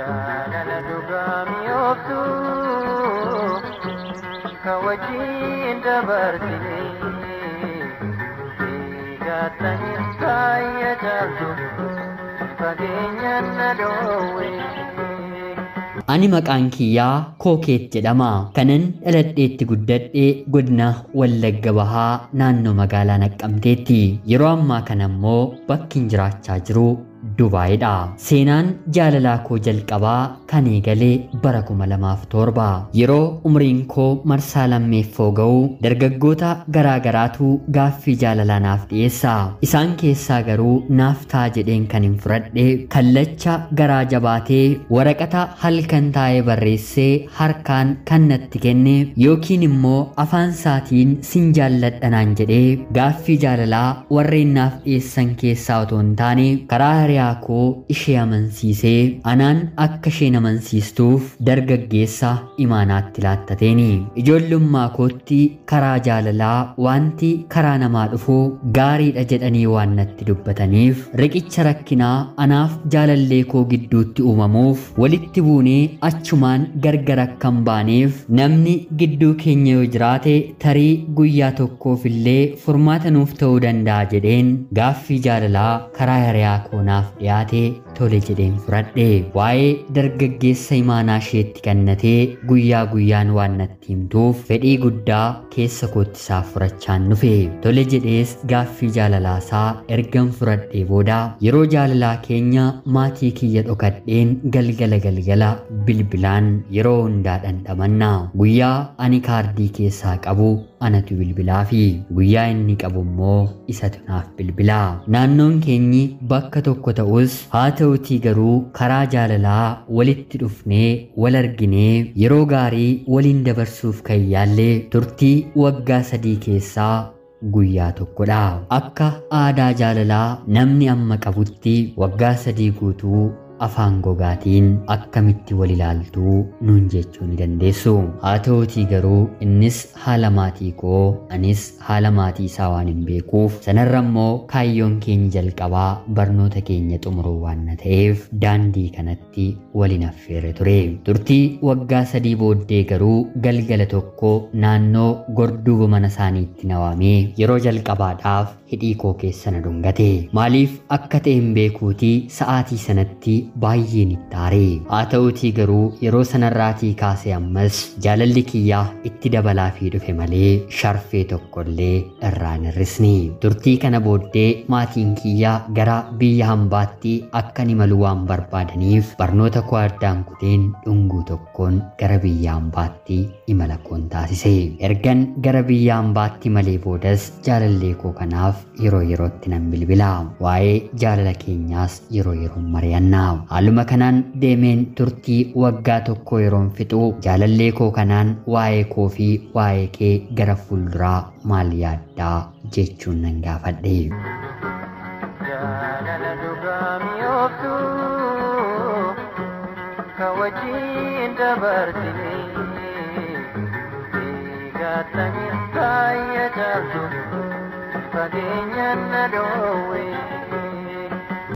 Jaalala dhugaa mi'ooftu ka wajjin dabarsine eegattanii baay'ee caaltu fageenyaan na dhoowwe. Ani maqaan kiyyaa Kookeet jedhama. Kanan dhaladheetti guddadhe godina Wallagga Bahaa naannoo magaalaa Naqqamteetti. Yeroo ammaa kana immoo bakki hin jiraachaa jiru Dubaayidha. Seenaan jaalalaa koo jalqabaa kan eegale bara 2007 yeroo umriin koo marsaa lammeeffoo ga'u dargaggoota garaa garaatu gaaffii jaalalaa naaf dhiyeessa. Isaan keessaa garuu naaf ta'a jedheen kan hin fudhadhe kallacha garaa jabaatee waraqata halkan taa'ee barreessee harkaan kan natti kenne yookiin immoo afaan isaatiin sin jaalladha naan jedhee gaaffii jaalalaa warreen naaf dhiyeessan keessaa otoo hin taane karaa hiriyaa koo ishee amansiisee anaan akka isheen amansiistuuf dargaggeessa imaanaatti laattateeni. Ijoollummaa kootti karaa jaalalaa wanti karaa namaa dhufu gaariidha jedhanii waan natti dubbataniif riqicha rakkinaa anaaf jaalallee koo gidduutti uumamuuf walitti buunee achumaan gargar akka hin baaneef namni gidduu keenya yoo jiraate tarii guyyaa tokkoof illee furmaata nuuf ta'uu danda'a jedheen gaaffii jaalalaa karaa hiriyaa koo naaf dhiyaate tole jedheen fudhadhe. Waa'ee dargaggeessa imaanaa isheetti kennatee guyyaa guyyaan waan natti himtuuf fedhii guddaa keessa kootti isaaf furachaan dhufe. Tole jedhees gaaffii jaalalaasaa ergan fudhadhee booda yeroo jaalalaa keenya maatii kiyya dhokadheen galgala galgala bilbilaan yeroo hundaa dhandhamanna. Guyyaa ani kaardii keessaa qabu anatu bilbilaa fi guyyaa inni qabu immoo isatu naaf bilbilaa. Naannoon keenyi bakka tokko ta'us haa ta'utii garuu karaa jaalalaa walitti dhufnee wal arginee yeroo gaarii waliin dabarsuuf kan yaalle turtii waggaa 3 keessaa guyyaa tokkodha. Akka aadaa jaalalaa namni amma qabutti waggaa 3 guutuu afaan gogaatiin akkamitti wal ilaaltuu nuun jechuu ni dandeessu. Haa ta'utii garuu innis haala maatii koo anis haala maatii isaa waan hin beekuuf sanarra immoo kaayyoon keenya jalqabaa barnoota keenya xumuruu waan na ta'eef daandii kanatti waliin affeerre ture. Turtii waggaa 3 booddee garuu galgala tokko naannoo gorduuba mana isaaniitti na waamee yeroo jalqabaadhaaf hidhii koo keessa na dhungate. Maaliif akka ta'e hin beekuutii sa'aatii sanatti baay'een itti aare. Haa ta'utii garuu yeroo sanarraatii kaasee ammas jaalalli kiyyaa itti dabalaafii dhufe malee sharfee tokkollee irraa hin hir'isne. Turtii kana booddee maatiin kiyyaa gara biyya hambaatti akka ani malu waan barbaadaniif barnoota koo addaan kuteen dhunguu tokkoon gara biyya hambaatti imala koon taasise. Ergan gara biyya hambaatti malee boodas jaalallee koo kanaaf yeroo yerootti nan bilbila. Waa'ee jaalala keenyaas yeroo yeroon mari'anna. Haaluma kanaan deemeen turtii waggaa tokko yeroon fixu jaalallee koo kanaan waa'ee koo fi waa'ee kee gara fuulduraa maal yaaddaa jechuun nan gaafadhe. Jaalala dhugaa mi'ooftu ka wajjin dabarsine eegattanii baay'ee caaltu fageenyaan na dhoowwe.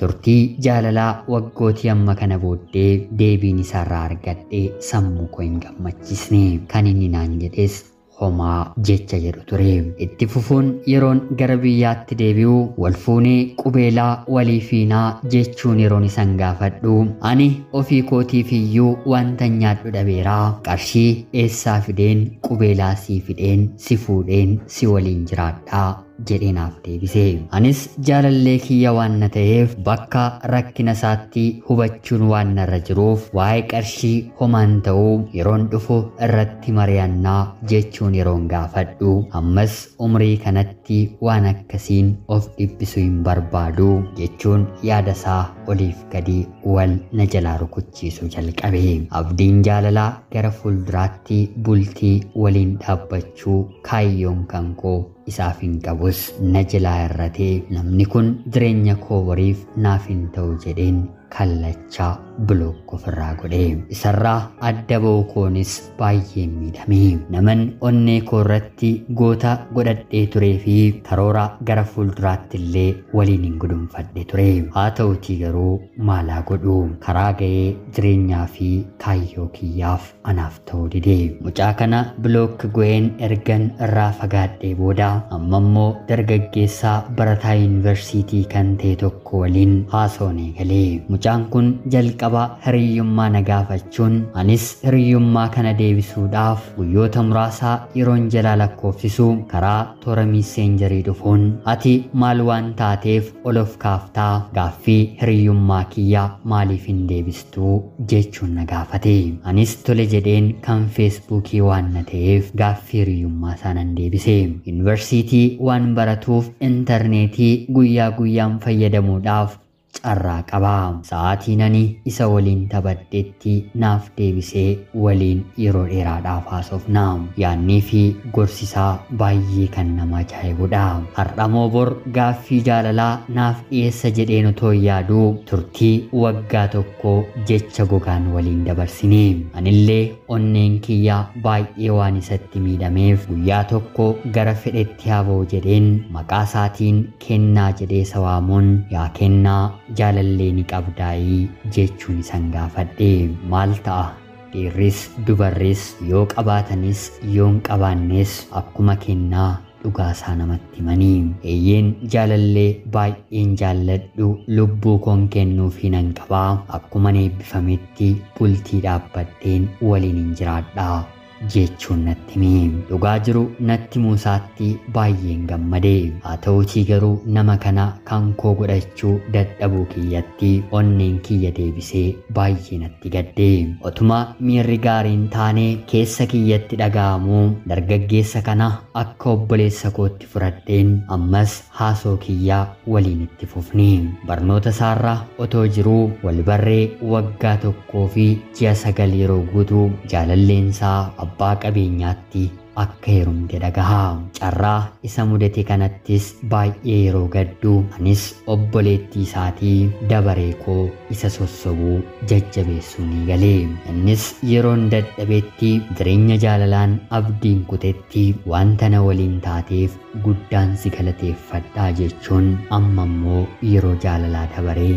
Turtii jaalalaa waggootii amma kana booddee deebiin isaarraa argadhe sammuu koo hin gammachiisne. Kan inni naan jedhes homaa jecha jedhu ture. Itti fufuun yeroon gara biyyaatti deebi'u wal fuunee qubeelaa walii fiinaa jechuun yeroon isan gaafadhu ani ofii kootiif iyyuu wanta nyaadhu dhabeeraa qarshii eessaa fideen qubeelaa sii fideen si fuudheen si waliin jiraadhaa jedhee naaf deebise. Anis jaalallee kiyya waan na ta'eef bakka rakkina isaatti hubachuun waan narra jiruuf waa'ee qarshii homaan ta'uu yeroon dhufu irratti mari'annaa jechuun yeroon gaafadhu ammas umrii kanatti waan akkasiin of dhiphisuu hin barbaadu jechuun yaada isaa oliif gadi wal na jalaa rukuchiisuu jalqabe. Abdiin jaalalaa gara fuulduraatti bultii waliin dhaabbachuu kaayyoon kan koo isaaf hin qabus na jalaa irratee namni kun jireenya koo boriif naaf hin ta'u jedheen kallachaa block ofirraa godhe. Isarraa adda ba'uu koonis baay'ee miidhame. Naman onnee koo irratti goota godhadhee turee fi karoora gara fuulduraatti illee waliin hin gudunfadhe ture. Haa ta'utii garuu maalaa godhu, karaa ga'ee jireenyaa fi kaayyoo kiyyaaf anaaf ta'uu dide. Mucaa kana block go'een ergan irraa fagaadhee booda amma immoo dargaggeessaa barataa yuunivarsiitii kan ta'e tokko waliin haasawuu eegalee. Mucaan kun jalqaba hiriyyummaa na gaafachuun anis hiriyyummaa kana deebisuudhaaf guyyoota muraasaa yeroon jalaa lakkoofsisu karaa toora miiseenjarii dhufuun ati maal waan taateef ol of kaaftaa, gaaffii hiriyyummaa kiyyaa maaliif hin deebistuu jechuun na gaafate. Anis tole jedheen kan feesbuukii waan na ta'eef gaaffii hiriyyummaa isaa nan deebise. Yuunivarsiitii waan baratuuf intarneetii guyyaa guyyaan fayyadamuudhaaf carraa qaba. Sa'aatiin ani isa waliin taphadhetti naaf deebisee waliin yeroo dheeraadhaaf haasofna. Yaannii fi gorsisaa baay'ee kan nama ajaa'ibudha. Har'amoo bor gaaffii jaalalaa naaf dhiyeessa jedheen otoo yaaduu turtii waggaa tokko jecha gogaan waliin dabarsine. Anillee onneen kiyya baay'ee waan isatti miidhameef guyyaa tokko gara fedhetti haa ba'u jedheen maqaa isaatiin kennaa jedhee isa waamuun yaa kennaa jaalallee ni qabdaayii jechuun isan gaafadhe. Maal ta'a, dhiirris dubarris yoo qabaatanis yoo hin qabaannes akkuma kennaa dhugaasaa namatti himanii. Eeyyeen jaalallee baay'een jaalladhu lubbuu koon kennuufii nan qabaa, akkuma eebbifametti bultii dhaabbadheen waliin hin jiraadha jechuun natti hime. Dhugaa jiru natti muusaatti baay'een gammade. Haa ta'uutii garuu nama kana kan koo godhachuu dadhabuu kiyyatti onneen kiyya deebisee baay'ee natti gadde. Otuma miirri gaariin taane keessa kiyyatti dhaga'amuu dargaggeessa kana akka obboleessa kootti fudhadheen ammas haasoo kiyyaa waliin itti fufne. Barnoota isaarra otoo jiruu walbarree waggaa 1 fi ji'a 9 yeroo guutuu jaalalleensaa abbaa qabeenyaatti akka heerumte dhagaha. Carraa isa mudate kanattis baay'ee yeroo gaddu anis obboleettii isaatii dabaree koo isa sossobuu jajjabeessuu ni galee. Innis yeroon dadhabetti jireenya jaalalaan abdiin kutetti wanta na waliin taateef guddaan si galateeffadhaa jechuun amma immoo yeroo jaalalaa dabaree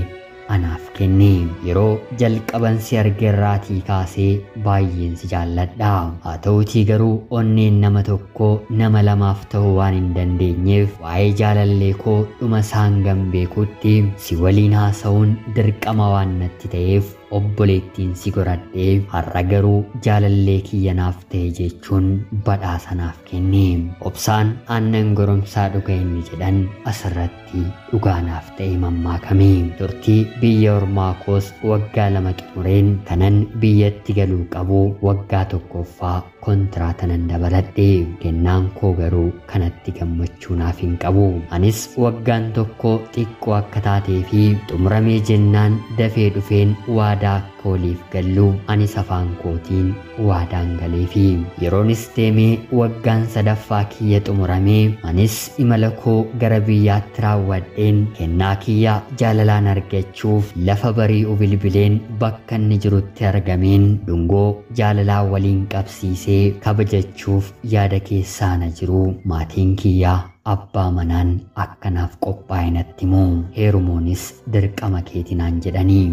anaaf kenne. Yeroo jalqaban si argerraatii kaasee baay'een si jaalladha. Haa ta'uutii garuu onneen nama tokko nama lamaaf ta'uu waan hin dandeenyeef waa'ee jaalallee koo dhuma isaan gan beekutti si waliin haasa'uun dirqama waan natti ta'eef obboleettiin si godhadhee har'a garuu jaalallee kiyya naaf ta'e jechuun badhaasa naaf kenne. Obsaan aannan goromsaa dhuga inni jedhan asirratti dhugaa naaf ta'e mammaakame. Turtii biyya ormaa koos waggaa 2 xumureen kanan biyyatti galuu qabu waggaa 1ffaa kontiraata nan dabaladhe. Kennaan koo garuu kanatti gammachuu naaf hin qabu. Anis waggaan tokko xiqqoo akka taatee fi xumuramee jennaan dafee dhufeen waadaa akka waliif gallu anis afaan kootiin waadaan galeefi. Yeroonis deemee waggaan 3ffaa kiyya xumuramee anis imala koo gara biyyaatti raawwadheen kennaa kiyya jaalalaan argachuuf lafa bari'u bilbileen bakka inni jirutti argameen dhungoo jaalalaa waliin qabsiisee kabajachuuf yaada keessaa na jiru maatiin kiyyaa abbaa manaan akkanaaf qophaa'e natti himu. Heerumuunis dirqama keetinaan jedhanii.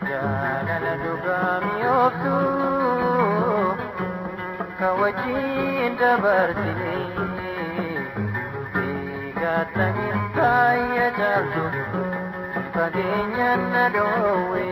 Jaalala dhugaa mi'ooftu ka wajjin dabarsine eegattanii baay'ee caaltu fageenyaan na dhoowwe.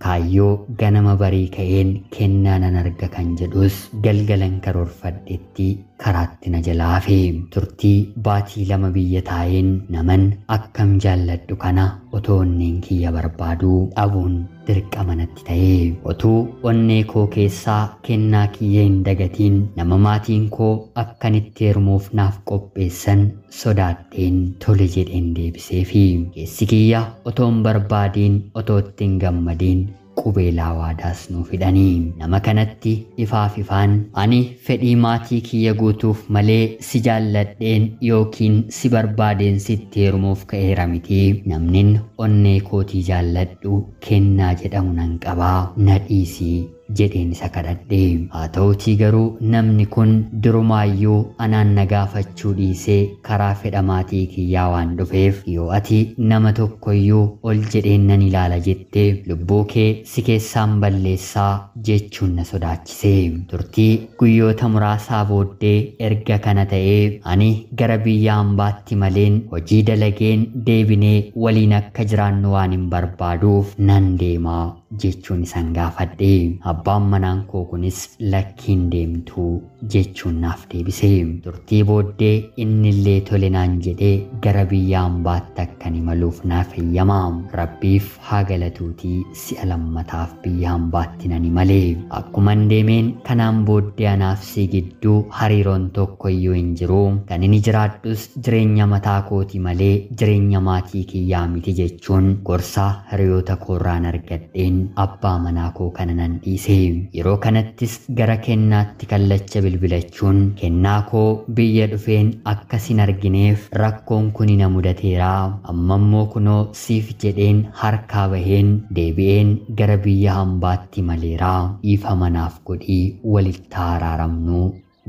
Kaayyoo ganama barii ka'een kennaa nan arga kan jedhus galgalan karoorfadhetti karaatti na jalaa hafe. Turtii baatii 2 biyya taa'een naman akkam jaalladhu kana otoo onneen kiyya barbaaduu dhabuun dirqama natti ta'e. Otuu onnee koo keessaa kennaa kiyya hin dagatiin nama maatiin koo akkanitti heerumuuf naaf qopheessan sodaadheen tole jedheen deebiseefi. Keessi kiyya otoo hin barbaadiin otoo itti hin gammadiin Qubeelaa waadaas nuuf hidhanii. Nama kanatti ifaaf ifaan ani fedhii maatii kiyya guutuuf malee si jaalladheen yookiin si barbaadeen sitti heerumuuf ka'eera miti. Namnin onnee kootii jaalladhu kennaa jedhamu nan qabaa, na dhiisii jedheen isa kadhadhe. Haa ta'utii garuu namni kun durumaayyuu anaan na gaafachuu dhiisee karaa fedha maatii kiyyaa waan dhufeef, yoo ati nama tokkoyyuu ol jedheen nan ilaala jette lubbuu kee si keessaan balleessaa jechuun na sodaachise. Turtii guyyoota muraasaa booddee erga kana ta'ee ani gara biyya hambaatti maleen hojii dalageen deebinee waliin akka jiraannu waan hin barbaaduuf nan deemaa jechuun isan gaafadhe. Abbaan manaan koo kunis lakkiin deemtuu jechuun naaf deebise. Turtii booddee innillee tole naan jedhee gara biyya hambaatti akkan imaluuf naaf eeyyama. Rabbiif haa galatuutii si'a lammataaf biyya hambaatti nan imale. Akkuman deemeen kanaan booddee anaaf si gidduu hariiroon tokko iyyuu hin jiru. Kan inni jiraadhus jireenya mataa kooti malee jireenya maatii kiyyaa miti jechuun gorsa hiriyoota koorraan argadheen abbaa manaa koo kana nan dhiise. Yeroo kanattis gara kennaatti kallacha bilbilachuun kennaa koo biyya dhufeen akkasin argineef rakkoon kun na mudateera. Amma immoo kunoo siif jedheen harkaa baheen deebi'een gara biyya hambaatti maleera. Dhiifama naaf godhii walitti araaramnu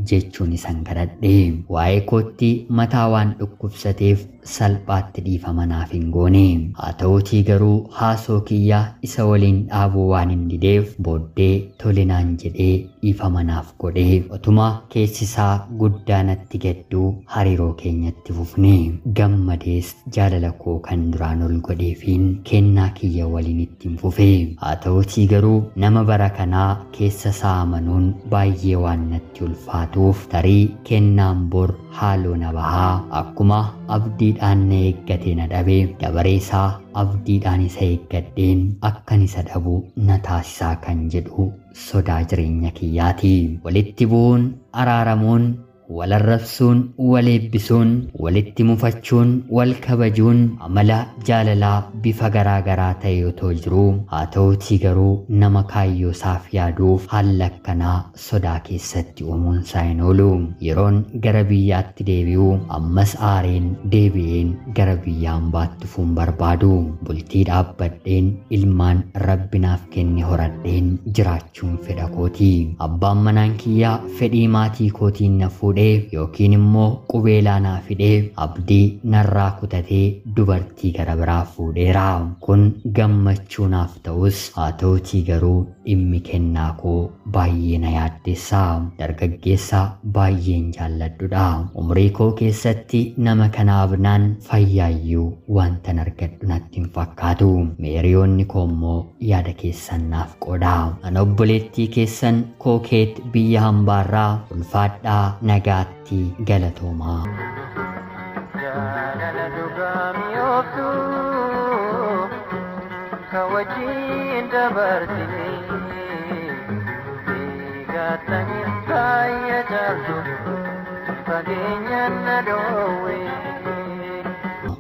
jechuun isan kadhadhe. Waa'ee kootti mataa waan dhukkubsateef salphaatti dhiifama naaf hin goone. Haa ta'uutii garuu haasoo kiyya isa waliin dhaabuu waan hin dideef booddee tole naan jedhee dhiifama naaf godhee otuma keessi isaa guddaa natti gadduu hariiroo keenyatti fufne. Gammadees jaalala koo kan duraan ol godheefiin kennaa kiyya waliin ittiin fufe. Haa ta'uutii garuu nama bara kanaa keessa isaa amanuun baay'ee waan natti ulfaatuuf tarii kennaan bor haaloo na bahaa akkuma abdiidhaan na eeggate na dhabe dabaree isaa abdiidhaan isa eeggadheen akkan isa dhabu na taasisaa kan jedhu sodaa jireenya kiyyaati. Walitti bu'uun, araaramuun, wal arrabsuun, wal eebbisuun, walitti mufachuun, wal kabajuun amala jaalalaa bifa garaa garaa ta'e otoo jiruu, haa ta'uutii garuu nama kaayyoo isaaf yaaduuf haala akkanaa sodaa keessatti uumuun isaa hin oolu. Yeroon gara biyyaatti deebi'u ammas aareen deebi'een gara biyya hambaatti dhufuun barbaadu. Bultii dhaabbadheen ilmaan Rabbi naaf kenne horadheen jiraachuun fedha kooti. Abbaan manaan kiyyaa fedhii maatii kootiin na fuudhee yookiin immoo qubeelaa naa fidee abdii narraa kutatee dubartii gara biraa fuudheera. Kun gammachuu naaf ta'us haa ta'utii garuu dhimmi kennaa koo baay'ee na yaaddessa. Dargaggeessa baay'een jaalladhudha. Umrii koo keessatti nama kana abnaan fayyaayyuu wantan argadhu natti hin fakkaatu. Meeriyoonni koo immoo yaada keessan naaf qooda. Ana obboleettii keessan Kookeet biyya hambaarraa ulfaadhaa nagaatti galatoomaa. Jaalala dhugaa mi'ooftu ka wajjin dabarsine eegattanii baay'ee caaltu fageenyaan na dhoowwe.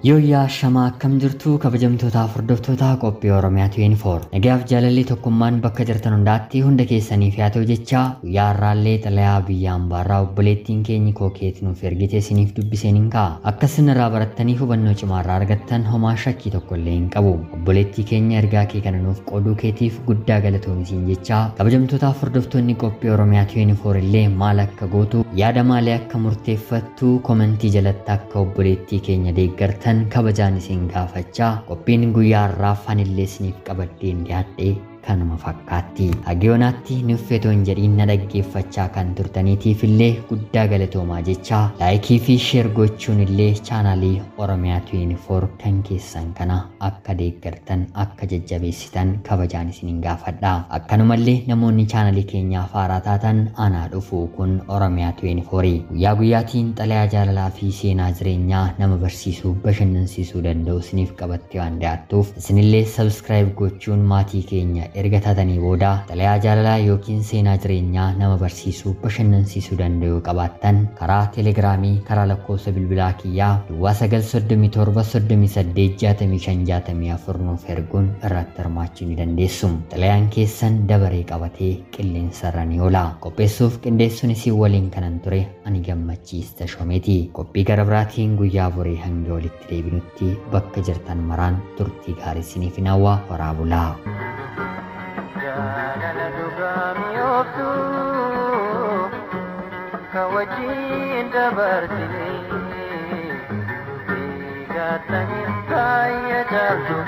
Yooyyaa shamaa akkam jirtu kabajamtootaaf hordoftoota qophii Oromiyaa 24. Nagaaf jaalalli tokkummaan bakka jirtan hundaatti hunda keessaniif haa ta'u jechaa guyyaa har'aallee xalayaa biyya hambaarraa obboleettiin keenyi Kookeet nuuf ergite isiniif dubbiseen hin ka'a. Akka isin irraa barattanii hubannoo cimaarraa argattan homaa shakkii tokko illee hin qabu. Obboleettii keenya ergaa kee kana nuuf qooduu keetiif guddaa galatoomi jechaa kabajamtootaaf hordoftoonni qophii Oromiyaa 24 illee maal akka gootu yaada maalii akka murteeffattu komentii jalatti akka obboleettii keenya deeggartan kabajaan isin gaafachaa qophiin guyyaa har'aaf anillee isiniif qabadheen dhiyaadhe kanuma fakkaatti. Hagiyoonaatti nuffetoo hin jedhiin na dhaggeeffachaa kan turtaniitiif illee guddaa galatoomaa jechaa laayikii fi sheer gochuun illee chaanaalii Oromiyaa 24 kan keessan kana akka deeggartan akka jajjabeessitan kabajaan isiniin gaafadha. Akkanumallee namoonni chaanaalii keenyaaf haaraa taatan anaa dhufu kun Oromiyaa 24 guyyaa guyyaatiin xalayaa jaalalaa fi seenaa jireenyaa nama barsiisuu bashannansiisuu danda'u isiniif qabattee waan dhiyaattuuf isinillee sabskiraayib gochuun maatii keenya erga taatanii booda xalayaa jaalalaa yookiin seenaa jireenyaa nama barsiisuu bashannansiisuu danda'u qabaattan karaa teelegiraamii karaa lakkoofsa bilbilaa kiyyaa duwwaa 937 38 65 64 nuuf erguun irratti hirmaachuu ni dandeessu. Xalayaan keessan dabaree qabatee qilleensarra ni oola. Qopheessuuf qindeessuun isin waliin kanan ture ani Gammachiis Tashoomeeti. Qophii gara biraatiin guyyaa borii hanga walitti deebinutti bakka jirtan maraan turtii gaarii isiniif hawwa. Horaa bulaa. Jaalala dhugaa mi'ooftu ka wajjin dabarsine eegattanii baay'ee caaltu.